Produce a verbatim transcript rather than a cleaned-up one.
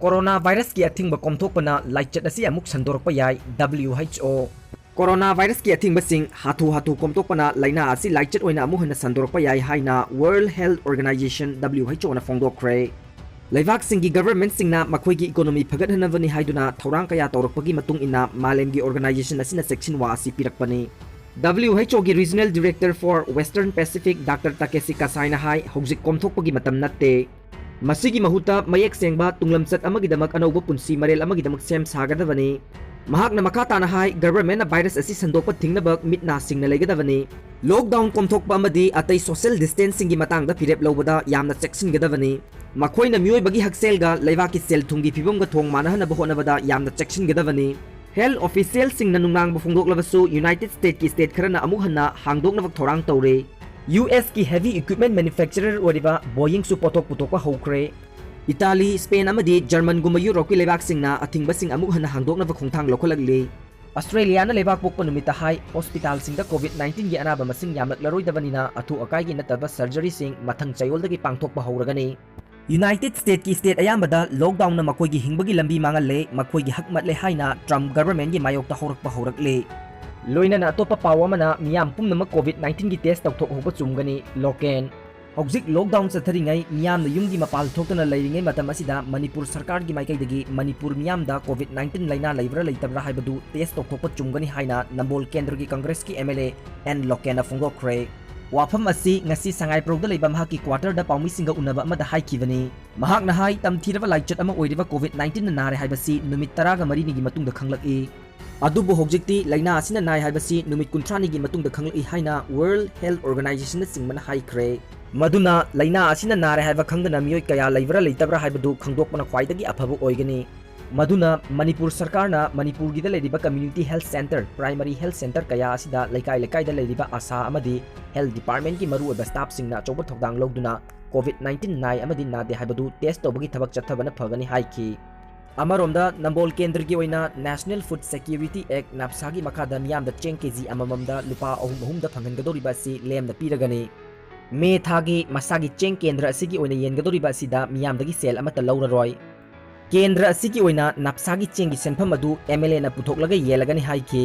Corona ꯚꯥꯏꯔꯁꯀꯤ ꯑꯊꯤꯡꯕ ꯀꯣꯝꯊꯣꯛꯄꯅ ꯂꯥꯏꯆꯠ ꯑꯁꯤ ꯑꯃꯨꯛ ꯁꯟꯗꯣꯔꯛꯄ ꯌꯥꯏ, W H O꯫ ꯀꯣꯔꯣꯅꯥ ꯚꯥꯏꯔꯁꯀꯤ ꯑꯊꯤꯡꯕꯁꯤꯡ ꯍꯥꯊꯨ ꯍꯥꯊꯨ ꯀꯣꯝꯊꯣꯛꯄꯅ ꯂꯥꯏꯅꯥ ꯑꯁꯤ ꯂꯥꯏꯆꯠ ꯑꯣꯏꯅ ꯑꯃꯨꯛ ꯍꯟꯅ ꯁꯟꯗꯣꯔꯛꯄ ꯌꯥꯏ ꯍꯥꯏꯅ World Health Organization, W H O ꯅ ꯐꯣꯡꯗꯣꯛꯈ꯭ꯔꯦ꯫ ꯂꯩꯕꯥꯛꯁꯤꯡꯒꯤ ꯒꯚꯔꯟꯃꯦꯟꯠꯁꯤꯡꯅ ꯃꯈꯣꯏꯒꯤ ꯏꯀꯣꯅꯣꯃꯤ ꯐꯒꯠꯍꯟꯅꯕꯅꯤ ꯍꯥꯏꯗꯨꯅ ꯊꯧꯔꯥꯡ ꯀꯌꯥ ꯇꯧꯔꯛꯄꯒꯤ ꯃꯇꯨꯡ ꯏꯟꯅ ꯃꯥꯂꯦꯝꯒꯤ ꯑꯣꯔꯒꯅꯥꯏꯖꯦꯁꯟ ꯑꯁꯤꯅ ꯆꯦꯛꯁꯤꯟꯋꯥ ꯑꯁꯤ ꯄꯤꯔꯛꯄꯅꯤ꯫ W H O ꯒꯤ Regional Director for Western Pacific Doctor Takeshi Kasai ꯅ ꯍꯥꯏ, ꯍꯧꯖꯤꯛ ꯀꯣꯝꯊꯣꯛꯄꯒꯤ ꯃꯇꯝ ꯅꯠꯇꯦ꯫ ꯃꯁꯤꯒꯤ ꯃꯍꯨꯠꯇ ꯃꯌꯦꯛ ꯁꯦꯡꯕ ꯇꯨꯡꯂꯝꯆꯠ ꯑꯃꯒꯤꯗꯃꯛ ꯑꯅꯧꯕ ꯄꯨꯟꯁꯤ ꯃꯔꯦꯜ ꯑꯃꯒꯤꯗꯃꯛ ꯁꯦꯝ ꯁꯥꯒꯗꯕꯅꯤ꯫ ꯃꯍꯥꯛꯅ ꯃꯈꯥ ꯇꯥꯅ ꯍꯥꯏ, ꯒꯚꯔꯟꯃꯦꯟꯠꯅ ꯚꯥꯏꯔꯁ ꯑꯁꯤ ꯁꯟꯗꯣꯛꯄ ꯊꯤꯡꯅꯕ ꯃꯤꯠ ꯅꯥ ꯁꯤꯡꯅ ꯂꯩꯒꯗꯕꯅꯤ꯫ ꯂꯣꯛꯗꯥꯎꯟ ꯀꯣꯝꯊꯣꯛꯄ ꯑꯃꯗꯤ ꯑꯇꯩ ꯁꯣꯁꯤꯌꯦꯜ ꯗꯤꯁꯇꯦꯟꯁꯤꯡꯒꯤ ꯃꯇꯥꯡꯗ ꯐꯤꯔꯦꯞ ꯂꯧꯕꯗ ꯌꯥꯝꯅ ꯆꯦꯛꯁꯤꯟꯒꯗꯕꯅꯤ꯫ ꯃꯈꯣꯏꯅ ꯃꯤꯑꯣꯏꯕꯒꯤ ꯍꯛꯁꯦꯜꯒ ꯂꯩꯕꯥꯛꯀꯤ ꯁꯦꯜ ꯊꯨꯝꯒꯤ ꯐꯤꯕꯝꯒ ꯊꯣꯡ ꯃꯥꯟꯅꯍꯟꯅꯕ ꯍꯣꯠꯅꯕꯗ ꯌꯥꯝꯅ ꯆꯦꯛꯁꯤꯟꯒꯗꯕꯅꯤ꯫ ꯍꯦꯜꯊ ꯑꯣꯐꯤꯁꯤꯌꯦꯜꯁꯤꯡꯅ ꯅꯨꯡꯅꯥꯡꯕ ꯐꯣꯡꯗꯣꯛꯂꯕꯁꯨ, ꯌꯨꯅꯥꯏꯇꯦꯗ ꯁ꯭ꯇꯦꯠꯀꯤ ꯁ꯭ꯇꯦꯠ ꯈꯔꯅ ꯑꯃꯨꯛ ꯍꯟꯅ ꯍꯥꯡꯗꯣꯛꯅꯕ ꯊꯧꯔꯥꯡ ꯇꯧꯔꯦ꯫ ꯌꯨ ꯑꯦꯁꯀꯤ heavy equipment manufacturer ꯑꯣꯏꯔꯤꯕ ꯕꯣꯌꯤꯡꯁꯨ ꯄꯣꯠꯊꯣꯛ ꯄꯨꯊꯣꯛꯄ ꯍꯧꯈ꯭ꯔꯦ꯫ ꯏꯇꯥꯂꯤ, ꯁ꯭ꯄꯦꯟ ꯑꯃꯗꯤ ꯖꯔꯃꯟꯒꯨꯝꯕ ꯌꯨꯔꯣꯞꯀꯤ ꯂꯩꯕꯥꯛꯁꯤꯡꯅ ꯑꯊꯤꯡꯕꯁꯤꯡ ꯑꯃꯨꯛ ꯍꯟꯅ ꯍꯥꯡꯗꯣꯛꯅꯕ ꯈꯣꯡꯊꯥꯡ ꯂꯧꯈꯠꯂꯛꯂꯤ꯫ ꯑꯁꯇ꯭ꯔꯦꯂꯤꯌꯥꯅ ꯂꯩꯕꯥꯛ ꯄꯣꯛꯄ ꯅꯨꯃꯤꯠꯇ ꯍꯥꯏ, ꯍꯣꯁꯄꯤꯇꯥꯜꯁꯤꯡꯗ ꯀꯣꯚꯤꯗ ꯅꯥꯏꯟꯇꯤꯟꯒꯤ ꯑꯅꯥꯕ ꯃꯁꯤꯡ ꯌꯥꯝꯂꯛꯂꯔꯣꯏꯗꯕꯅꯤꯅ, ꯑꯊꯨ ꯑꯀꯥꯏꯒꯤ ꯅꯠꯇꯕ ꯁꯔꯖꯔꯤꯁꯤꯡ ꯃꯊꯪ ꯆꯌꯣꯜꯗꯒꯤ ꯄꯥꯡꯊꯣꯛꯄ ꯍꯧꯔꯒꯅꯤ꯫ ꯌꯨꯅꯥꯏꯇꯦꯗ ꯁ꯭ꯇꯦꯠꯀꯤ ꯁ꯭ꯇꯦꯠ ꯑꯌꯥꯝꯕꯗ ꯂꯣꯛꯗꯥꯎꯟꯅ ꯃꯈꯣꯏꯒꯤ ꯍꯤꯡꯕꯒꯤ ꯂꯝꯕꯤ ꯃꯥꯡꯍꯜꯂꯦ, ꯃꯈꯣꯏꯒꯤ ꯍꯛ ꯃꯠꯂꯦ ꯍꯥꯏꯅ ꯇ꯭ꯔꯝꯞ ꯒꯚꯔꯟꯃꯦꯟꯠꯒꯤ ꯃꯥꯌꯣꯛꯇ ꯍꯧꯔꯛꯄ ꯍꯧꯔꯛꯂꯦ꯫ ꯂꯣꯏꯅꯅ ꯑꯇꯣꯞꯄ ꯄꯥꯎ ꯑꯃꯅ, ꯃꯤꯌꯥꯝ ꯄꯨꯝꯅꯃꯛ ꯀꯣꯚꯤꯗ ꯅꯥꯏꯟꯇꯤꯟꯒꯤ ꯇꯦꯁ ꯇꯧꯊꯣꯛꯍꯧꯕ ꯆꯨꯝꯒꯅꯤ꯫ ꯂꯣꯀꯦꯟ꯫ ꯍꯧꯖꯤꯛ ꯂꯣꯛꯗꯥꯎꯟ ꯆꯠꯊꯔꯤꯉꯩ, ꯃꯤꯌꯥꯝꯅ ꯌꯨꯝꯒꯤ ꯃꯄꯥꯜ ꯊꯣꯛꯇꯅ ꯂꯩꯔꯤꯉꯩ ꯃꯇꯝ ꯑꯁꯤꯗ ꯃꯅꯤꯄꯨꯔ ꯁꯔꯀꯥꯔꯒꯤ ꯃꯥꯏꯀꯩꯗꯒꯤ ꯃꯅꯤꯄꯨꯔ ꯃꯤꯌꯥꯝꯗ ꯀꯣꯚꯤꯗ ꯅꯥꯏꯟꯇꯤꯟ ꯂꯥꯏꯅꯥ ꯂꯩꯕ꯭ꯔꯥ ꯂꯩꯇꯕ꯭ꯔꯥ ꯍꯥꯏꯕꯗꯨ ꯇꯦꯁ ꯇꯧꯊꯣꯛꯄ ꯆꯨꯝꯒꯅꯤ ꯍꯥꯏꯅ ꯅꯝꯕꯣꯜ ꯀꯦꯟꯗ꯭ꯔꯒꯤ ꯀꯪꯒ꯭ꯔꯦꯁꯀꯤ ꯑꯦꯝ ꯑꯦꯜ ꯑꯦ ꯑꯦꯟ ꯂꯣꯀꯦꯟꯅ ꯐꯣꯡꯗꯣꯛꯈ꯭ꯔꯦ꯫ ꯋꯥꯐꯝ ꯑꯁꯤ ꯉꯁꯤ ꯁꯉꯥꯏꯄ꯭ꯔꯧꯗ ꯂꯩꯕ ꯃꯍꯥꯛꯀꯤ ꯀ꯭ꯋꯥꯇꯔꯗ ꯄꯥꯎꯃꯤꯁꯤꯡꯒ ꯎꯅꯕ ꯑꯃꯗ ꯍꯥꯏꯈꯤꯕꯅꯤ꯫ ꯃꯍꯥꯛꯅ ꯍꯥꯏ, ꯇꯝꯊꯤꯔꯕ ꯂꯥꯏꯆꯠ ꯑꯃ ꯑꯣꯏꯔꯤꯕ ꯀꯣꯚꯤꯗ ꯅꯥꯏꯟꯇꯤꯟꯅ ꯅꯥꯔꯦ ꯍꯥꯏꯕꯁꯤ ꯅꯨꯃꯤꯠ ꯇꯔꯥꯒ ꯃꯔꯤꯅꯤꯒꯤ ꯃꯇꯨꯡꯗ ꯈꯪꯂꯛꯏ꯫ ꯑꯗꯨꯕꯨ ꯍꯧꯖꯤꯛꯇꯤ ꯂꯥꯏꯅꯥ ꯑꯁꯤꯅ ꯅꯥꯏ ꯍꯥꯏꯕꯁꯤ ꯅꯨꯃꯤꯠ ꯀꯨꯟꯊ꯭ꯔꯥꯅꯤꯒꯤ ꯃꯇꯨꯡꯗ ꯈꯪꯂꯛꯏ ꯍꯥꯏꯅ ꯋꯥꯔꯜꯗ ꯍꯦꯜꯊ ꯑꯣꯔꯒꯅꯥꯏꯖꯦꯁꯟꯅꯆꯤꯡꯕꯅ ꯍꯥꯏꯈ꯭ꯔꯦ꯫ ꯃꯗꯨꯅ ꯂꯥꯏꯅꯥ ꯑꯁꯤꯅ ꯅꯥꯔꯦ ꯍꯥꯏꯕ ꯈꯪꯗꯅ ꯃꯤꯑꯣꯏ ꯀꯌꯥ ꯂꯩꯕ꯭ꯔꯥ ꯂꯩꯇꯕ꯭ꯔꯥ ꯍꯥꯏꯕꯗꯨ ꯈꯪꯗꯣꯛꯄꯅ ꯈ꯭ꯋꯥꯏꯗꯒꯤ ꯑꯐꯕ ꯑꯣꯏꯒꯅꯤ꯫ ꯃꯗꯨꯅ ꯃꯅꯤꯄꯨꯔ ꯁꯔꯀꯥꯔꯅ ꯃꯅꯤꯄꯨꯔꯒꯤꯗ ꯂꯩꯔꯤꯕ community health centre, primary health centre ꯀꯌꯥ ꯑꯁꯤꯗ ꯂꯩꯀꯥꯏ ꯂꯩꯀꯥꯏꯗ ꯂꯩꯔꯤꯕ ꯑꯥꯁꯥ ꯑꯃꯗꯤ ꯍꯦꯜꯊ ꯗꯤꯄꯥꯔꯠꯃꯦꯟꯠꯀꯤ ꯃꯔꯨꯑꯣꯏꯕ ꯁ꯭ꯇꯥꯐꯁꯤꯡꯅ ꯑꯆꯧꯕ ꯊꯧꯗꯥꯡ ꯂꯧꯗꯨꯅ ꯀꯣꯚꯤꯗ ꯅꯥꯏꯟꯇꯤꯟ ꯅꯥꯏ ꯑꯃꯗꯤ ꯅꯥꯗꯦ ꯍꯥꯏꯕꯗꯨ ꯇꯦꯁ ꯇꯧꯕꯒꯤ ꯊꯕꯛ ꯆꯠꯊꯕꯅ ꯐꯒꯅꯤ ꯍꯥꯏꯈꯤ꯫ ꯑꯃꯔꯣꯝꯗ, ꯅꯝꯕꯣꯜ ꯀꯦꯟꯗ꯭ꯔꯒꯤ ꯑꯣꯏꯅ National Food Security Act, ꯅꯥꯞꯁꯥꯒꯤ ꯃꯈꯥꯗ ꯃꯤꯌꯥꯝꯗ ꯆꯦꯡ ꯀꯦꯖꯤ ꯑꯃꯃꯝꯗ ꯂꯨꯄꯥ ꯑꯍꯨꯝ ꯑꯍꯨꯝꯗ ꯐꯪꯍꯟꯒꯗꯧꯔꯤꯕ ꯑꯁꯤ ꯂꯦꯝꯅ ꯄꯤꯔꯒꯅꯤ꯫ ꯃꯦ ꯊꯥꯒꯤ ꯃꯁꯥꯒꯤ ꯆꯦꯡ ꯀꯦꯟꯗ꯭ꯔ ꯑꯁꯤꯒꯤ ꯑꯣꯏꯅ ꯌꯦꯟꯒꯗꯧꯔꯤꯕ ꯑꯁꯤꯗ ꯃꯤꯌꯥꯝꯗꯒꯤ ꯁꯦꯜ ꯑꯃꯠꯇ ꯂꯧꯔꯔꯣꯏ꯫ ꯀꯦꯟꯗ꯭ꯔ ꯑꯁꯤꯒꯤ ꯑꯣꯏꯅ ꯅꯥꯞꯁꯥꯒꯤ ꯆꯦꯡꯒꯤ ꯁꯦꯟꯐꯝ ꯑꯗꯨ ꯑꯦꯝ ꯑꯦꯜ ꯑꯦꯅ ꯄꯨꯊꯣꯛꯂꯒ ꯌꯦꯜꯂꯒꯅꯤ ꯍꯥꯏꯈꯤ꯫